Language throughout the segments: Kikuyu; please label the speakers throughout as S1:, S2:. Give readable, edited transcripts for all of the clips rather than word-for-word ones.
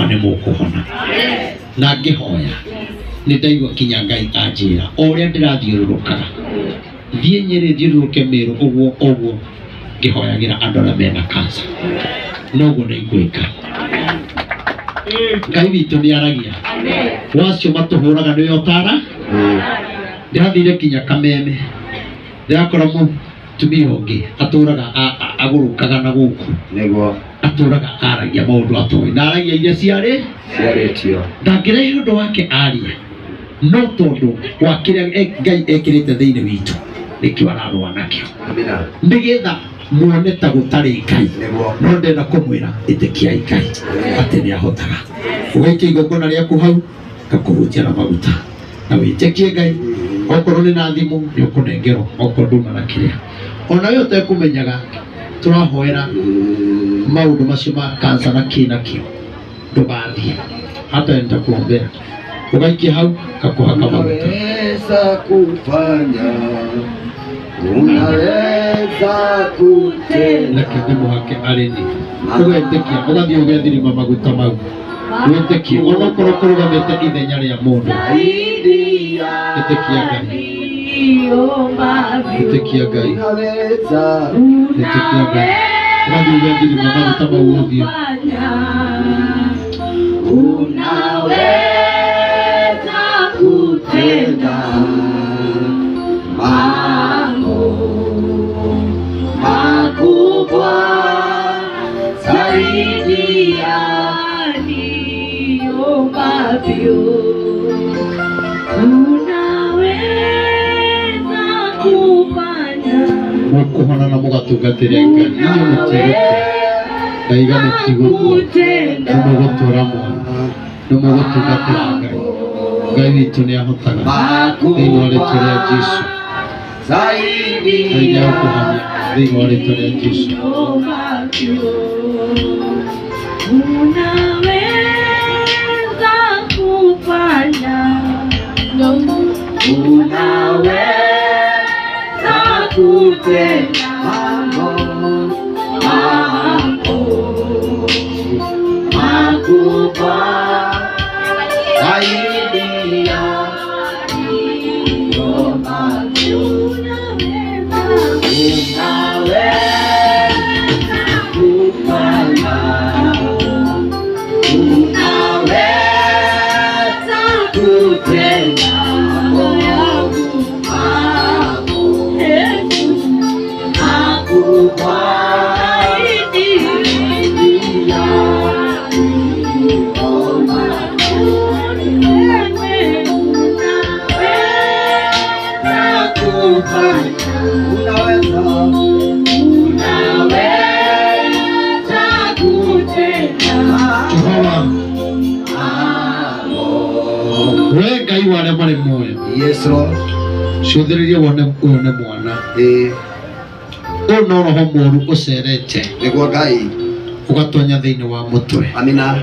S1: wakwa nĩ mũkũhona. Na ngĩhoya nĩ ndaigua kinya Ngai anjĩra o ũrĩa ndĩrathiũrũrũkaga thiĩ Nyĩrĩ thiũrũrũke Mĩrũ ũguo ũguo ngĩhoyagĩra andũ arĩa mena cancer noguo nĩ ngwĩka. Ngai witũ nĩ aragia wacio matũhũraga nĩwe ũtara. Ndĩrathire kinya Kameme ndĩrakora mũtumia ũngĩ atũraga agũrũkaga na gũkũ
S2: nĩguo
S1: atũraga aragia maũndũ atoĩ na aragia iria ciarĩ
S2: ciarĩtio
S1: ndangĩrehe ũndũ wake arie no tondũ wa kĩrĩa Ngai ekĩrĩte thĩinĩ witũ nĩkĩo ararũa nakĩo
S2: amina
S1: nĩgetha muone ta gũtarĩ Ngai
S2: nĩguo
S1: no ndenda kũmwĩra ĩtĩkiai Ngai atĩ nĩ ahotaga. Ũgaikia igongona rĩaku hau ngakũhutia na maguta na wĩtĩkie Ngai okorwo nĩ na thimũ nĩ ũkũnengerwo okorwo nduma na kĩrĩa ona we ũtekũmenyaga tũrahoera maũndũ macio ma kansa na kĩ na kĩ ndũgathiĩ hata nitakuombea ũgaikia hau ngakũhaka maguta.
S2: Unaweza kufanya, unaweza kutenda.
S1: Reke ndĩmũhake arĩ niĩ ũgetĩkia ũgathiĩ ũgethirima maguta mau wĩtĩkie onokorwo kũrũgamĩte ithenya rĩa mũndũ ĩtĩkia Ngai ĩtĩkia Ngai
S2: Unaweza
S1: ĩtĩkia Ngai ũgathiĩ ũgethirima maguta mau ũthiĩ.
S3: Unaweza kutenda mambo makubwa zaidi ya niombavyo. Unaweza kufanya
S1: Mũkũhona na mũgatungatĩre Ngai inyuĩ mũtigũkua ndaiga mũtigũkua nĩ mũgũtũra muoyo nĩ mũgũtungatĩra Ngai. Ngai witũ nĩ ahotaga thĩinĩ wa rĩtwa rĩa Jesũ.
S2: zaidi
S1: Ngai nĩ agũkũhonia thĩinĩ wa rĩtwa rĩa Jesũ.
S3: Unaweza kufanya, unaweza kutenda
S2: mambo
S3: mambo makubwa
S2: zaidi ya
S3: niombavyo.
S2: Unaweza kufanya, unaweza kutenda mambo makubwa zaidi ya niombavyo.
S3: Unaweza kufanya,
S2: Unaweza
S3: unaweza kutenda
S1: Jehova we Ngai wa arĩa marĩ muoyo
S2: Yes Lord.
S1: cũthĩrĩrie wone ũyũ nĩ mwana ũyũ no roho mũũru ũcerete
S2: Nĩguo Ngai
S1: ũgatonya thĩinĩ wa mũtwe.
S2: amina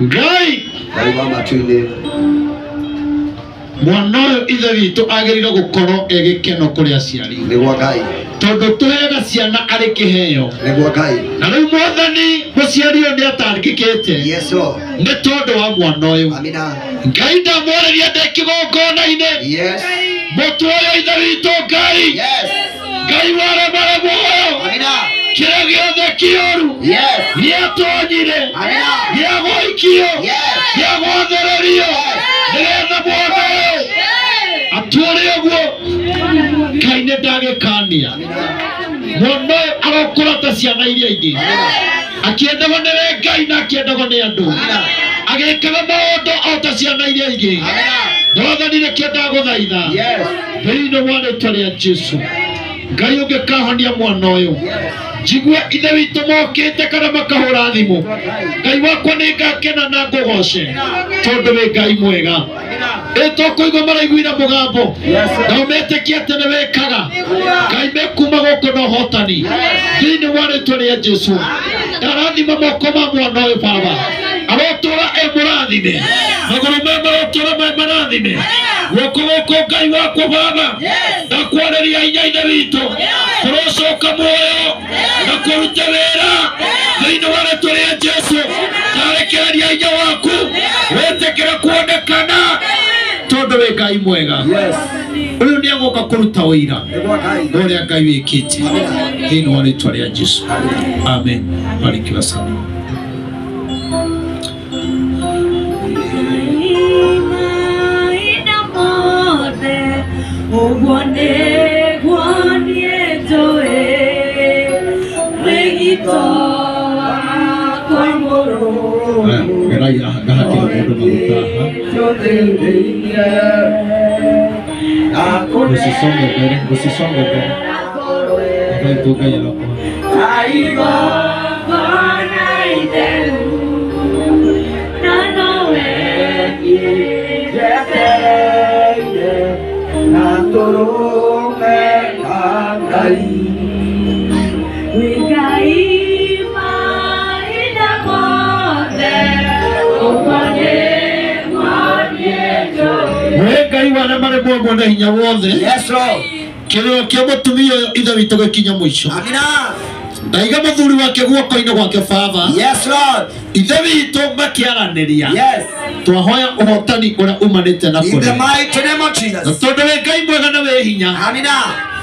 S1: Ngai
S2: Ngai wa matu-inĩ
S1: mwana ũyũ ithe witũ agĩrĩire gũkorwo e gĩkeno kũrĩ aciari
S2: nĩguo Ngai
S1: tondũ tũheaga ciana arĩ kĩheo
S2: nĩguo Ngai
S1: na rĩu mwathani mũciari ũyũ nĩ atangĩkĩte
S2: Yes Lord.
S1: nĩ tondũ wa mwana ũyũ.
S2: Amina
S1: Ngai ndamwarĩria ndĩ kĩgongona-inĩ
S2: Yes
S1: mũtwe ũyũ ithe witũ Ngai
S2: Yes
S1: Ngai wa arĩa marĩ muoyo
S2: Amina
S1: kĩrĩa gĩothe kĩũru
S2: Yes
S1: gĩatonyire
S2: Amina
S1: gĩagũikio
S2: Yes
S1: gĩagwathĩrĩrio nĩgetha mwana ũyũ atũũre ũguo. Ngai nĩ ndagĩkania mwana ũyũ arokũra ta ciana iria ingĩ akĩendagwo nĩwe Ngai na akĩendagwo nĩ andũ agĩkaga maũndũ o ta ciana iria ingĩ. Mwathani nĩkĩo ndagũthaitha
S2: Yes
S1: thĩinĩ wa rĩtwa rĩa Jesũ. Ngai ũngĩkahonia mwana ũyũ njigue ithe witũ mokĩte kana makahũra thimũ Ngai wakwa nĩ ngakena na ngũgoce tondũ wĩ Ngai mwega. Ĩ tũkũigua maraiguire mũgambo na ũmetĩkie atĩ nĩ wĩkaga Ngai mekuma gũkũ na ũhotani thĩinĩ wa rĩtwa rĩa Jesũ. Ndarathima moko ma mwana ũyũ Baba arotũra e mũrathime magũrũ me marotũra me marathime guoko gũkũ Ngai wakwa Baba ndakwarĩria hinya ithe witũ kũrocoka muoyo na kũruta wĩra thĩinĩ wa rĩtwa rĩa Jesũ. Onania hinya waku. Wĩtĩkĩre kuonekana tondũ wĩ Ngai mwega. Ũyũ nĩ egũka kũruta ũira ũrĩa Ngai wĩkĩte thĩinĩ wa rĩtwa rĩa Jesu. Amen. Barikiwa sana. Usisonge mbele, usisonge mbele. Mwene hinya wothe.
S2: Yes, Lord.
S1: Kĩrĩro kĩa mũtumia ũyũ ithe witũ gĩkinya mũico.
S2: Amina.
S1: Ndaiga mũthuri wake guoko-inĩ gwake Baba.
S2: Yes, Lord.
S1: Ithe witũ makĩaranĩria.
S2: Yes.
S1: Twahoya ũhotani ũrĩa umanĩte na
S2: In the
S1: kũrĩ.
S2: mighty name of Jesus.
S1: Na tondũ wĩ Ngai mwega na wĩ hinya.
S2: Amina.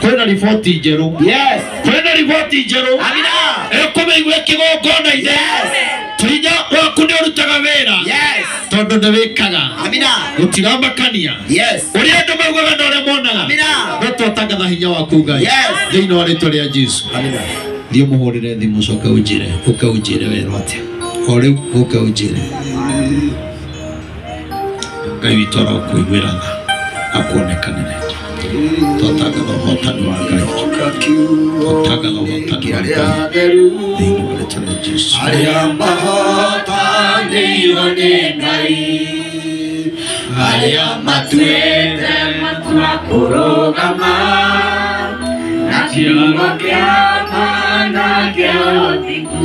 S1: Kwĩna riboti njerũ.
S2: Yes.
S1: Kwĩna riboti njerũ.
S2: Amina.
S1: Ĩkũmĩigua kĩgongona-inĩ.
S2: Yes.
S1: Hinya waku nĩ ũrutaga wĩra.
S2: Yes.
S1: Tondũ nĩ wĩkaga.
S2: Amina.
S1: Gũtiramakania.
S2: Yes.
S1: Ũrĩa andũ maugaga na ũrĩa monaga.
S2: Amina.
S1: No twatangatha hinya waku Ngai.
S2: Yes.
S1: Thĩinĩ wa rĩtwa rĩa Jesu.
S2: Amina.
S1: Thiĩ ũmũhũrĩre thimũ ũcoke ũnjĩre, ũke ũnjĩre werwo atĩa. O rĩu ũke ũnjĩre. Ngai witũ arokũiguĩra tha akuonekanĩre. Twatangatha ũhotani wa Ngai. Twatangatha ũhotani wa Ngai. Thĩinĩ wa rĩtwa rĩa Jesu.
S2: Arĩa mahotanĩirwo nĩ Ngai, arĩa matuĩte matua kũrũgama na kiugo kĩa mana kĩa ũthingu.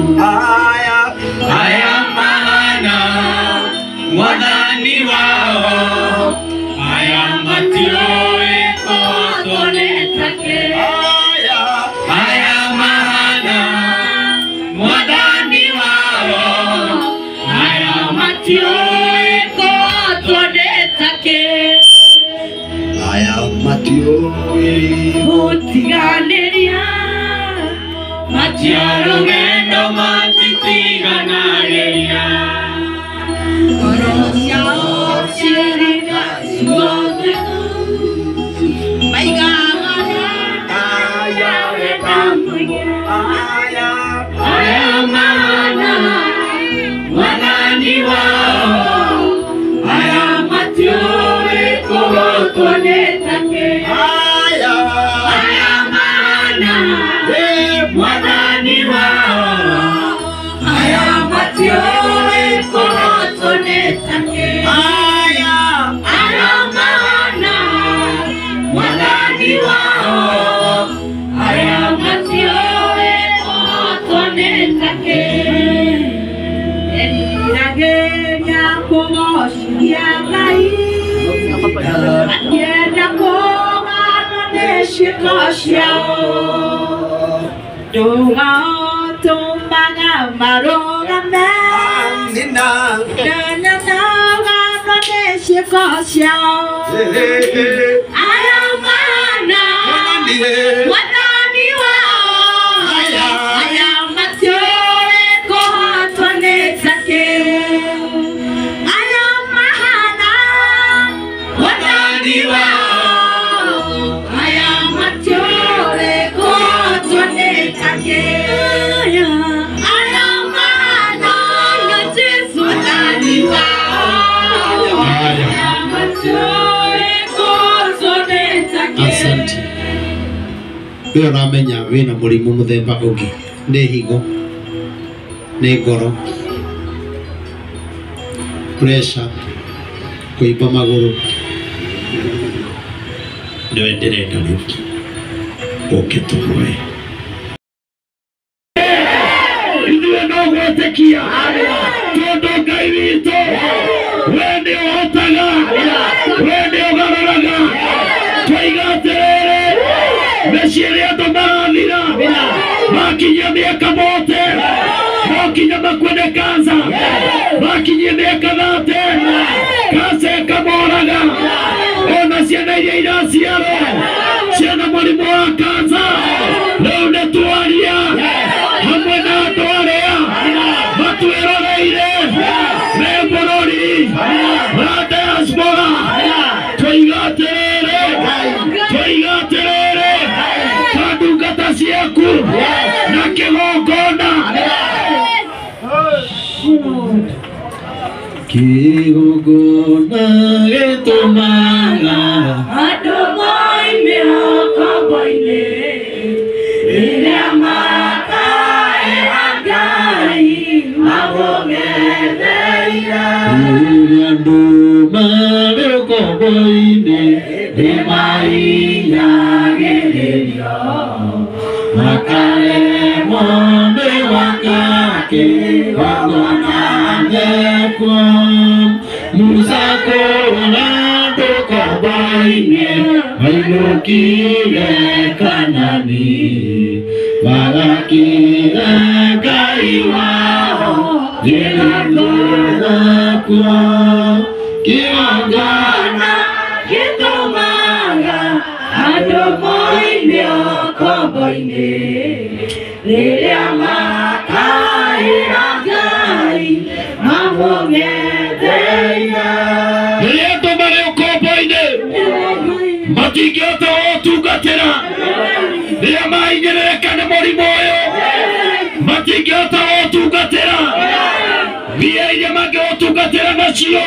S2: Aya mahana mwathani wao, aya matiũĩ kũhotwo nĩ take. Aya mahana mwathani wao, aya matiũĩ kũhotwo nĩ take. Aya matiũĩ
S3: Gũtiganĩria matia rũgendo matitiganagĩria. Ngoro ciao ciĩrĩga ciothe maigaga
S2: aya aya
S3: aya mana mwathani wao, aya matiũĩ kũhotwo nĩ take.
S2: aya
S3: Aya mana mwathani wao, aya matiũĩ kũhotwo nĩ take.
S2: aya
S3: Aya mana mwathani wao, aya matiũĩ kũhotwo nĩ take. Eriragĩria kũgocithia Ngai, akĩenda kũganwo nĩ ciĩko ciao. Ndũgatũmaga marũgame,
S2: Amina.
S3: na nyonaganwo nĩ ciĩko ciao. Aya mana mwathani wao, aya matiũĩ kũhotwo nĩ take. Aya mahana mwathani wao, aya matiũĩ kũhotwo nĩ take. Aya mahana na Jesu mwathani wao, aya matiũĩ kũhotwo nĩ take.
S1: Asante. We ũramenya wĩna mũrimũ mũthemba ũngĩ, nĩ higo, nĩ ngoro, pressure, kũimba magũrũ, nĩwe ndĩrenda rĩu ũke tũhoe. Ithuĩ no gwĩtĩkia tondũ Ngai witũ we nĩ ũhotaga, we nĩ ũgarũraga. Twaiga atĩrĩrĩ, mĩciĩ ĩrĩa andũ marathira makinyia mĩaka mote no nginya makue nĩ kansa, Makinyie mĩaka 30 kanca ĩkamoraga. Ona ciana iria iraciarwo ciana mũrimũ wa kanca. Rĩu nĩ twaria hamwe na andũ arĩa matwĩroreire me bũrũri wa diaspora. Twoiga atĩrĩrĩ, twoiga atĩrĩrĩ, ta ndungata ciaku na kĩgongona. Kĩgongona gĩtũmaga
S3: andũ moime ũkombo-inĩ rĩrĩa makaĩra Ngai mamũng'etheire.
S1: Rĩrĩa andũ marĩ ũkombo-inĩ
S3: nĩmahinyagĩrĩrio
S1: makaremwo nĩ gwaka kĩgongona mekwo. Musa kũra andũ ũkombo-inĩ mainũkire Kanani magakĩra Ngai wao kĩgongona kĩgongona
S3: gĩtũmaga andũ moime ũkombo-inĩ rĩrĩa makaĩra Ngai mamũng'etheire.
S1: Rĩrĩa andũ marĩ ũkombo-inĩ matingĩhota gũtungatĩra, rĩrĩa mahinyĩrĩrĩka nĩ mũrimũ ũyũ matingĩhota gũtungatĩra, mbia iria mangĩgũtungatĩra nacio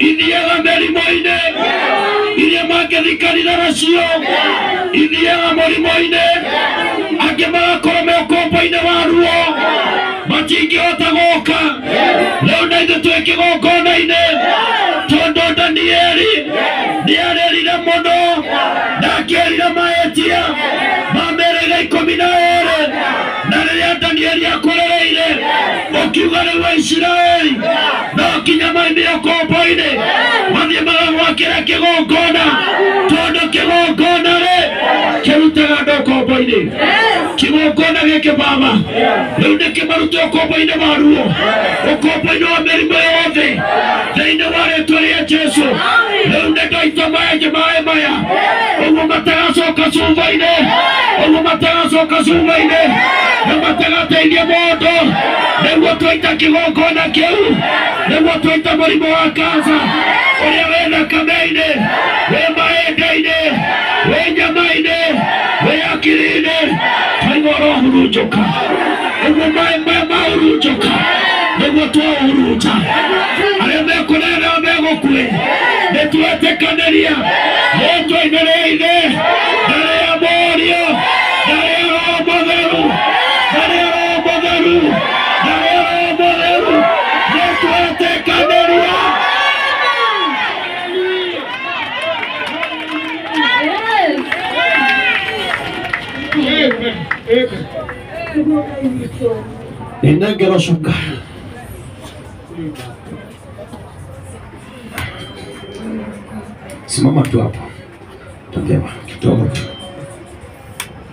S1: ithiaga mĩrimũ-inĩ, iria mangĩthikanĩra nacio ithiaga mũrimũ-inĩ, angĩ magakorwo me ũkombo-inĩ wa ruo matingĩhota gũka. Rĩu na ithuĩ twĩ kĩgongona-inĩ tondũ Danieli nĩarĩrire mũno na akĩerira mahĩtia ma mĩhĩrĩga 12 na rĩrĩa Danieli akũrereire ũkiuga rĩu Aisiraeli no kinya maime ũkombo-inĩ mathiĩ magagwakĩra kĩgongona tondũ kĩgongona rĩ kĩrutaga andũ ũkombo-inĩ. Kĩgongona gĩkĩ baba rĩu nĩkĩmarute ũkombo-inĩ wa ruo, ũkombo-inĩ wa mĩrimũ yothe thĩinĩ wa rĩtwa rĩa Jesũ. Rĩu nĩndaita maĩ maya ũguo matagacoka cuba-inĩ, ũguo matagacoka cuba-inĩ na matagateithia mũndũ. Nĩguo twaita kĩgongona kĩu, nĩguo twaita mũrimũ wa kanca ũrĩa wĩ thakame-inĩ, wĩ mahĩndĩ-inĩ, wĩ nyama-inĩ, wĩ akiri-inĩ, twaigua ũrohurunjũka. Ũguo maĩ maya mahurunjũka nĩguo twahurunja arĩa mekũrĩa megũkuĩ nĩtwetĩkanĩria rĩtwa-inĩ rĩa Ithe na rĩa Mũriũ na rĩa Roho Mũtheru na rĩa Roho Mũtheru na rĩa Roho Mũtheru nĩtwetĩkanĩria. Ninengera cuka. Simama tu hapo, tapewa kidogo tu.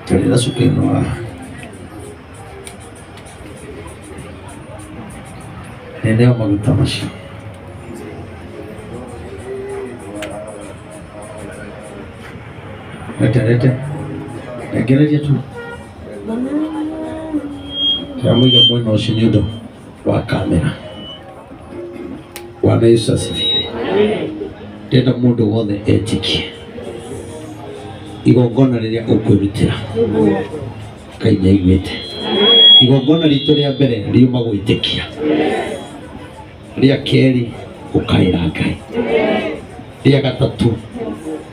S1: Tarira cuka ĩno haha. Neneo maguta macio. Lete, lete. Nengereria tu. Ndĩramũiga mwena ũcio nĩ ũndũ wa kamera. Bwana Yesu asifiwe. Ndĩrenda mũndũ wothe etĩkie igongona rĩrĩa ũkwĩrutĩra Ngai nĩaiguĩte. Igongona ritũ rĩa mbere riuma gwĩtĩkia, rĩa kerĩ ũkaĩra Ngai, rĩa gatatũ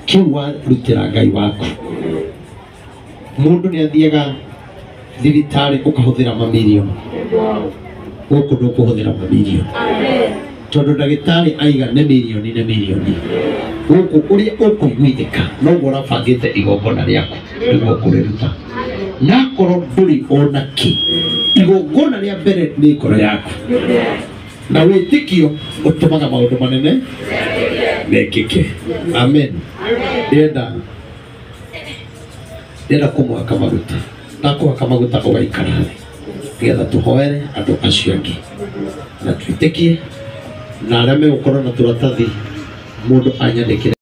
S1: kĩu warutĩra Ngai waku. Mũndũ nĩathiaga thibitarĩ ũkahũthĩra mamirioni, gũkũ ndũkũhũthĩra mamirioni tondũ ndagĩtarĩ aiga nĩ mirioni nĩ mirioni. Gũkũ ũrĩa ũkũiguithĩka noguo ũrabangĩte igongona rĩaku nĩguo ũkũrĩruta. Nakorwo ndũrĩ ona kĩ, igongona rĩa mbere nĩ ngoro yaku na wĩtĩkio ũtũmaga maũndũ manene mekĩke. Amen. Ndĩrenda kũmũhaka maguta, ndakũhaka maguta ũgaikara thĩ nĩgetha tũhoere andũ acio angĩ. Na twĩtĩkie na arĩa megũkorwo na tũratathi mũndũ anyandĩkĩre.